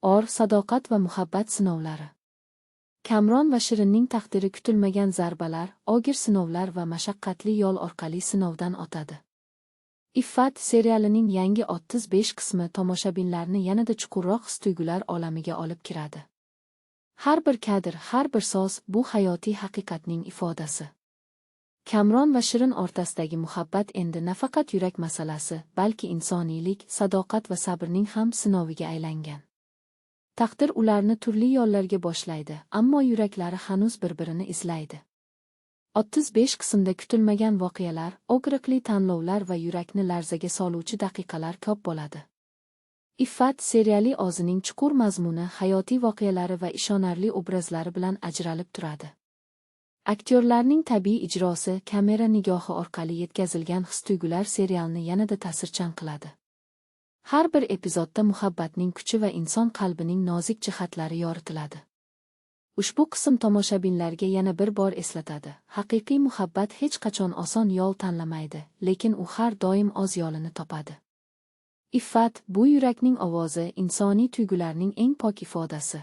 Or, sadoqat va muhabbat sinovlari. Kamron va Shirinning taqdiri kutilmagan zarbalar, og'ir sinovlar va mashaqqatli yo'l orqali sinovdan o'tadi. Iffat serialining yangi 35 qismi tomoshabinlarni yanada chuqurroq his-tuyg'ular olamiga olib kiradi. Har bir kadr, har bir so'z bu hayotiy haqiqatning ifodasi. Kamron va Shirin o'rtasidagi muhabbat endi nafaqat yurak masalasi, balki insoniylik, sadoqat va sabrning ham sinoviga aylangan. Taqdir ularni turli yo'llarga boshlaydi, ammo yuraklari hanuz bir-birini izlaydi. 35 qismda kutilmagan voqealar, og'riqli tanlovlar va yurakni larzaga soluvchi daqiqalar ko'p bo'ladi. Iffat seriali o'zining chuqur mazmuni, hayotiy voqealari va ishonarli obrazlari bilan ajralib turadi. Aktyorlarning tabiiy ijrosi, kamera nigohi orqali yetkazilgan his-tuyg'ular serialni yanada ta'sirchan qiladi. Har bir epizodda muhabbatning kuchi va inson qalbining nozik jihatlari yoritiladi. Ushbu qism tomoshabinlarga yana bir bor eslatadi: haqiqiy muhabbat hech qachon oson yo'l tanlamaydi, lekin u har doim o'z yo'lini topadi. Iffat – bu yurakning ovozi, insoniy tuyg'ularning eng pok ifodasi.